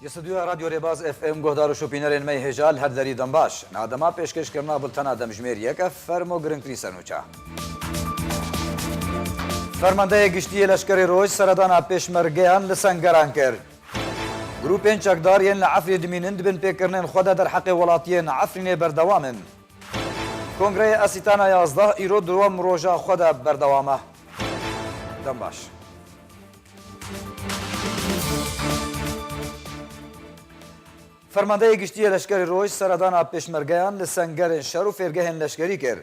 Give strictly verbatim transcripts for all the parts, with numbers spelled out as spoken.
Ji stûdyoya Radyo Rêbaz F M guhdar û şopînerên me yê hêja li her derî dem baş. Niha dema pêşkêşkirina bultena demjimêr yek e, fermo girîngtirîn sernûça. Fermandeyê Giştî yê Leşkerê Roj seredana pêşmergeyan li Sengeran kir. Grûpên çekdar yên li Efrînê dimînin di binpêkirinên xwe de derheqê welatiyên Efrînê berdewam in. Kongreyê Esîtana yazdeh îro di dewam roja xwe de berdewam e. Dem baş. Fermandeyê Giştî yê Leşkerê Roj seredana pêşmergeyan li sengerên şer û fêrgehên leşkerî kir.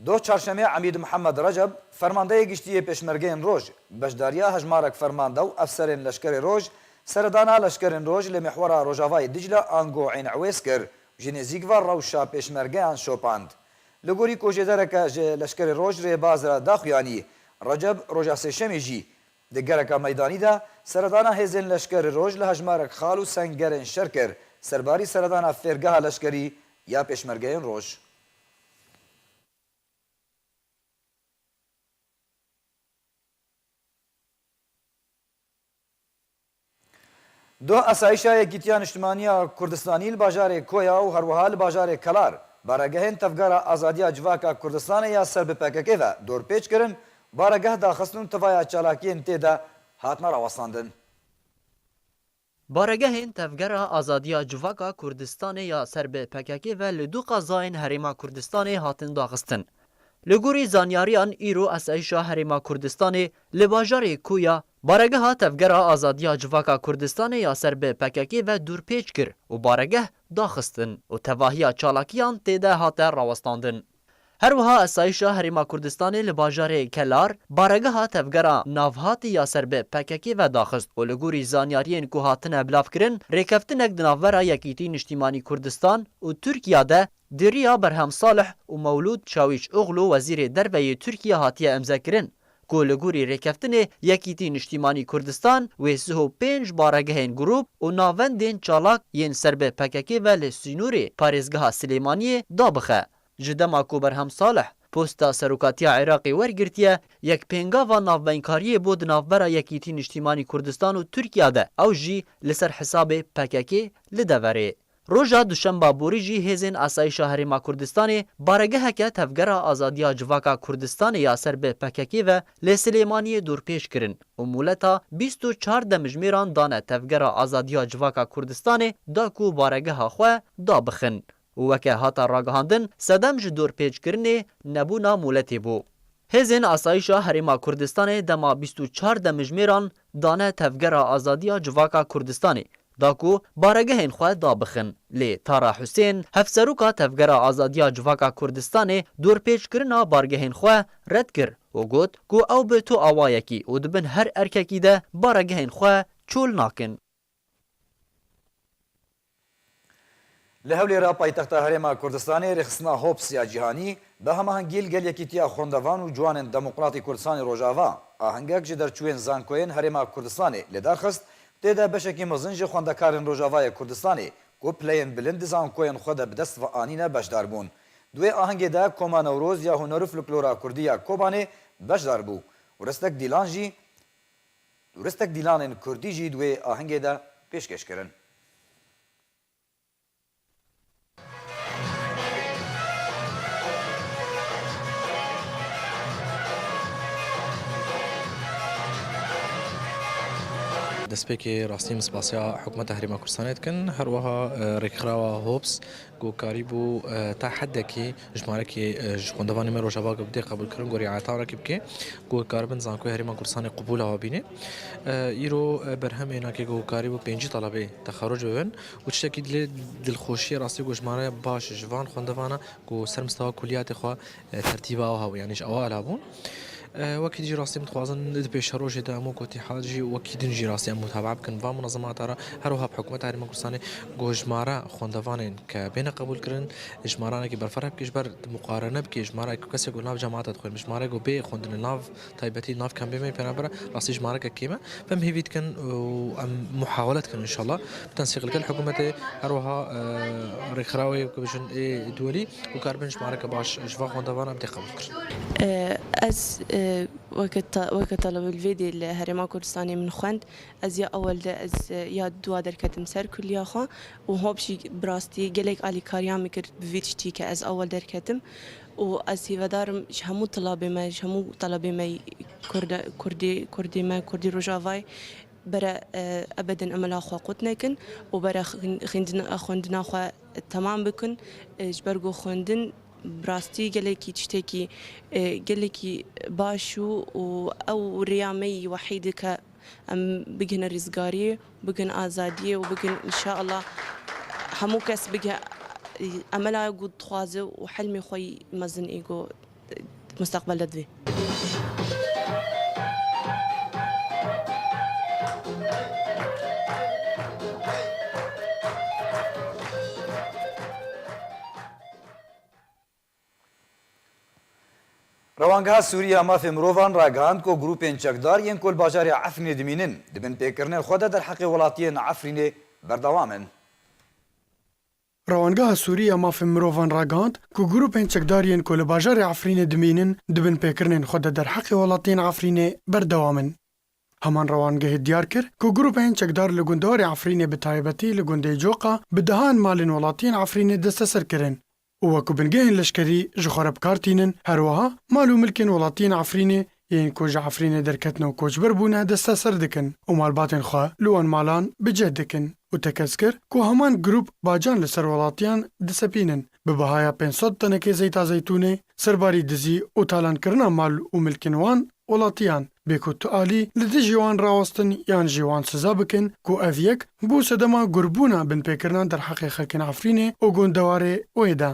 Doh çarşemê Emîd Mihemed Receb, fermandeyê giştî yê pêşmergeyên Roj, beşdariya hejmarek fermande û efserên Leşkerê Roj, seredana Leşkerên Roj li mîhwera Rojavayê Dicla ango Eyn Ewês kir û ji nêzîk ve rewşa pêşmergeyan şopand. Li gorî ku jêdereke ji Leşkerê Roj rêbaz re daxuyanî, Receb roja sêşemê jî di gereka meydanî de seredana hêzên Leşkerê Roj li hejmarek xal û sengerên şer kir, serbarî seredana fêrgeha leşkerî ya pêşmergeyên Roj. Doh Asayîşa Yekîtiya Niştimanî ya Kurdistanî li bajarê Koya û herwiha li bajarê Kelar, baregehên Tevgera Azadiya Civaka Kurdistanê ya ser bi P K K ve dorpêç kirin, baregeh daxistin û tivaya çalakiyên tê de hatine rawestandin. Baregehên Tevgera Azadiya Civaka Kurdistanê ya ser bi P K K ve li du qezayên Herêma Kurdistanê hatin daxistin. Li gorî zanyariyan, îro Asayîşa Herêma Kurdistanê li bajarê Koya baregeha Tevgera Azadiya Civaka Kurdistanê ya ser bi P K K ve dorpêç kir û baregeh daxistin û tevahiya çalakiyan tê de hate rawestandin. Her wiha Asayîşa Herêma Kurdistanê li bajarê Kelar baregeha Tevgera Navhatî ya ser bi P K K ve daxist û li gorî zanyariyên ku hatine bilavkirin, rêkeftinek di navbera Yekîtî Niştîmanî Kurdistan û Tirkiya de di riya Berhem Salih û Mewlûd Çawîçoglu, Wezîrê Derve yê Tirkiye, hatiye îmzekirin, ku li gorî rêkeftinê Yekîtî Niştîmanî Kurdistan wê sih û pênc baregehên grûp û navendên çalak yên ser bi P K K ve li sînorê parêzgeha Silêmaniyê dabixe. Ji dema ku Berhem Salih posta serokatiya Iraqê wergirtiye, yek pêngava navbeynkariye bû di navbera Yekîtî Niştîmanî Kurdistan û Tirkiya de, ew jî li ser hesabê P K K li deverê. Roja duşemba borî jî hêzên Asayîşa Herêma Kurdistanê baregeheke Tevgera Azadiya Civaka Kurdistanê ya ser bi P K K ve li Silêmaniyê dorpêç kirin û moleta bîst û çar demjimêran dane Tevgera Azadiya Civaka Kurdistanê da ku baregeha xwe dabixin. Û weke hate ragihandin, sedem ji dorpêçkirinê nebûna moletê bû. Hêzên Asayîşa Herêma Kurdistanê dema bîst û çar demjimêran dane Tevgera Azadiya Civaka Kurdistanê, da ku baregehên xwe dabixin. Lê Tara Husên, hevseroka Tevgera Azadiya Civaka Kurdistanê, dorpêçkirina bargehên xwe red kir û got ku ew bi tu awayekî û di bin her erkekî de baregehên xwe çol nakin. Li Hewlêra paytexta Herêma Kurdistanê rêxistina Hops ya Cîhanî bi hemahengî li gel Yekîtiya Xwendevan û Ciwanên Demokratî Kurdistanê Rojava ahengek ji derçûyên zankoyên Herêma Kurdistanê li dar xist, tê de beşekî mezin ji xwendekarên Rojavayê Kurdistanê ku pileyên bilind di zankoyên xwe de bi dest ve anîne beşdar bûn. Di wê ahengê de Koma Newroz ya Huner û Folklora Kurdî ya Kobanê beşdar bû û Ristek Dîlan jî Turistek dîlanên kurdî jî di wê ahengê de pêşkêş kirin. Destpêkê rastî min spasiya Hikûmeta Herêma Kurdistanê dikin, her wiha, e, rêkxirawa Hops, ku karîbû, e, ta heddekî jimarekî, e, ji xwendevanê me Rojava ku bidê qebûlkirin, ku rîayeta wan bike, ku karibin zankoyê Herêma Kurdistanê qubûla wan bîne. E, îro, e, berhemê nake ku karîbû pêncî talebê texeruc bibin û tiştekî dilê dilxweşiyê rastî ku jimare baş ji van xwendevana ku ser mistewa kuliyatê xwe, e, tertîba awa hebû, yanî ji awa ala bûn. E, wekî din jî rastî min dixwazin di pêşerojê de em wek Îtîhad jî wekî din jî rastî em mutaba bikin van munezemata re. Her wiha bi hikûmeta Herêma Kurdistanê ku jimara xwendevanên ke bêne qebûlkirin, jimaranekî berfireh bike, ji ber muqarene bike, jimara ku kesê ku nav cemaata dixwîne, jimare ku bê xwendinê nav taybetî nav kembê me pênabere, rastî jimareke kêm e. Em hêvî dikin û em muhawele dikin înşallah. Bi tensîq li gel hikûmetê, her wiha, e, rêkxirawê ku bijin ê duwelî û karibin jimareke baş ji van xwendevana bidê qebûl kirin. E, ez, e, Weke te-, weke telebelvêdê li Herêma Kurdistanê min xwend. Ez ya ewel de ez, e, ya dua derketim ser kuliya xwe û hop jî bi rastî gelek alîkariya min kir bi vî tiştî ke ez ewel derketim û ez hîvedarim ji hemû tilabê me, ji hemû telebê me Kurde-, Kurdî, Kurdî me, Kurdî Rojavayê bere, e, ebedin emela xwe qut nekin û bere xwin-, xwendina, xwendina xwe temam bikin. E, ji ber ku xwendin bi rastî gelekî tiştekî, e, gelekî baş û, û ew rêya me yî wehîd e ke em bigihine rîzgariyê, bigihine azadiyê û bigihine înşallah hemû kes bige emela ku dixwaze û helmê xwe yî mezin ê ku mustaqbel de divê. Rewangeha Sûrî ya Mafê Mirovan ragihand ku grûpên çekdar yên ku li bajarê Efrînê dimînin, di binpêkirinên xwe de derheqê welatiyên Efrînê berdewam in. Rewangeha Sûrî ya Mafê Mirovan ragihand ku grûpên çekdar yên ku li bajarê Efrînê dimînin, di binpêkirinên xwe de derheqê welatiyên Efrînê berdewam in. Heman rewangehê diyar kir ku grûpên çekdar li gundewarê Efrînê, bi taybetî li gundê Coqa, bi dehan malên welatiyên Efrînê desteser kirin û wekû bingehên leşkerî ji xwe re bi kar tînin, her wiha mal û milkên welatiyên Efrînê yên ku ji Efrînê derketin û koçber bûne desteser dikin û malbatên xwe li wan malan bi cih dikin û tekez kir ku heman grûp bacan li ser welatiyan disepînin, bi bihaya pênc sed tenekê zeyta zeytûnê, serbarî dizî û talankirina mal û milkên wan welatiyan, bê ku tu alî li dijî wan rawestin yan jî wan siza bikin ku ev yek bû sedema gurbûna binpêkirina derheqê xelkên Efrînê û gundewarê wê de.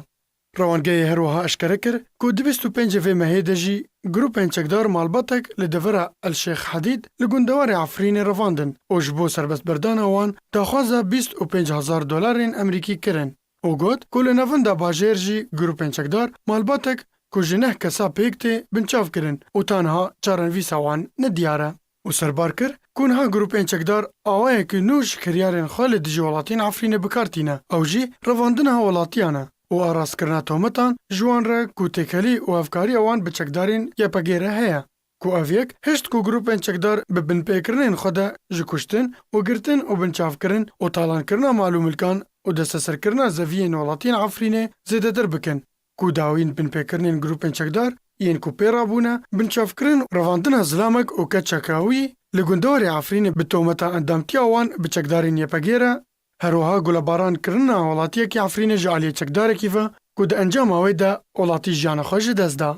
Rewangehê her wiha eşkere kir ku di bîst û pêncê vê mehê de jî grûpên çekdar malbatek li devera El Şêx Hedîd li gundewarê Efrînê revandin û ji bo serbestberdana wan daxwaza bîst û pênc hezar dolarên Emerîkî kirin û got ku li navenda bajêr jî grûpên çekdar malbatek ku ji neh kesa pêk tê binçav kirin û ta niha çarenivîsa wan nediyar e. Û serbar kir ku niha grûpên çekdar awayekî nû ji kiryarên xwe li dijî welatiyên Efrînê bi kar tîne, ew jî revandina welatiyan e û arastkirina tometan ji wan re ku têkelî û hevkariya wan bi çekdarên Y P G re heye. Ku ev yek hişt ku grûpên çekdar bi binpêkirinên xwe de ji kuştin û girtin û binçavkirin û talankirina mal û milkan û desteserkirina zeviyên welatiyên Efrînê zêdetir bikin, ku dawîn binpêkirinên grûpên çekdar yên ku pê rabûne, binçavkirin û revandina zilamek û keçeka wî li gundewarê Efrînê bi tometa endamtiya wan bi çekdarên Y P G re, her wiha gulebaran kirina welatiyekî Efrînê ji aliyê çekdarekî ve ku di encama wê de welatî jiyana xwe ji dest da.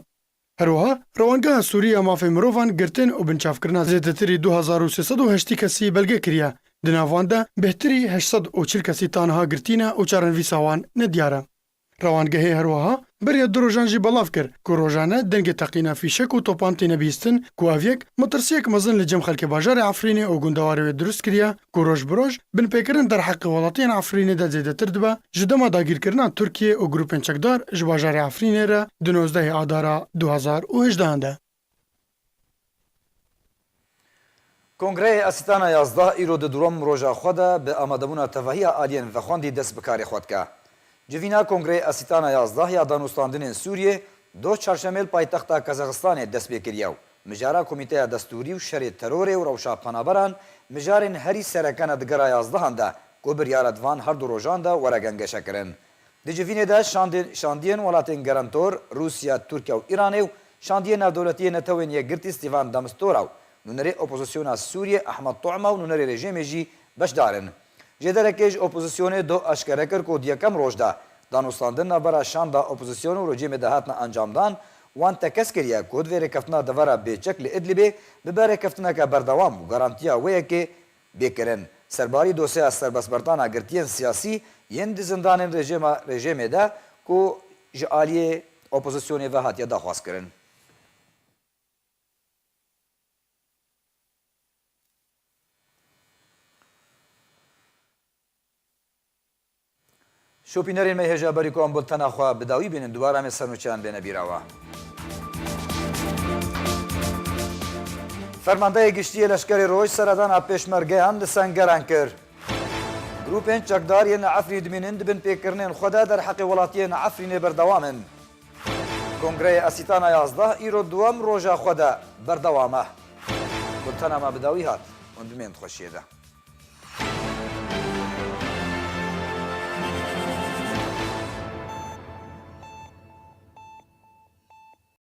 Her wiha, Rewangeha Sûrî ya Mafê Mirovan girtin û binçavkirina zêdetirî du hezar û sê sed û heştî kesî belge kiriye. Di nav wan de bêhtirî heşt sed û çil kesî ta niha girtî ne û çarenivîsa wan nediyar e. Rewangehê her wiha beriya du rojan jî belav kir ku rojane dengê teqîna fîşek û topan têne bihîstin ku ev yek metirsiyek mezin li cem xelkê bajarê Efrînê û gundewarê wê dirust kiriye ku roj bi roj binpêkirin derheqê welatiyên Efrînê de zêdetir dibe, ji dema dagîrkirina Tirkiyê û grûpên çekdar ji bajarê Efrînê re di nozdehê Adara du hezar û hejdehan de. Kongreyê Asîtana yazdeh îro di duwem roja xwe de bi amadebûna tevahiya aliyên vexwendî dest bi karê xwe dike. Civîna Kongreyê Asîtana yazdeh ya danûstandinên Sûriyê do çarşemê li paytexta Kazaxistanê dest pê kiriye û mijara Komîteya Destûrî û Şerê Terorê û Rewşa Penaberan mijarên herî sereke ne di gera yazdehan de ku biryar e di van her du rojan de were gengeşekirin. Di civînê de şandê-, şandiyên welatên gerantor, Rûsya, Tirkiye û Îranê û şandiyê navdewletî yê Netewên Yekgirtî Stefan de Mistura û nûnerê opozisyona Sûriyê Ehmed Tu'ma û nûnerê rejîmê jî beşdar in. Jêderekê ji opozisyonê do eşkere kir ku di yekem roj de danûstandin navbera şanda opozisyon û rejîmê de hatine encamdan, wan tekez kiriye ku divê rêkeftina devera bêçek li Idlibê bibe rêkeftineke berdewam û garantiya wê yekê bê kirin. Serbarî dosyeya serbestberdana girtiyên siyasî yên di zindanên rejîma, rejîmê de ku ji aliyê opozisyonê ve hatiye daxwazkirin. Şopînerên me hêja berî ku em bultena xwe bi dawî bînin, dubare em ê sernûçeyan bêne bîra we. Fermandeyê Giştî yê Leşkerê Roj seredana pêşmergeyan li Sengeran kir. Grûpên çekdar yên li Efrînê dimînin di binpêkirinên xwe de derheqê welatiyên Efrînê berdewam in. Kongreyê Asîtana yazdeh îro duwem roja xwe de berdewam e. Guantanamo bi dawî hat, hûn bimên di xweşiyê de.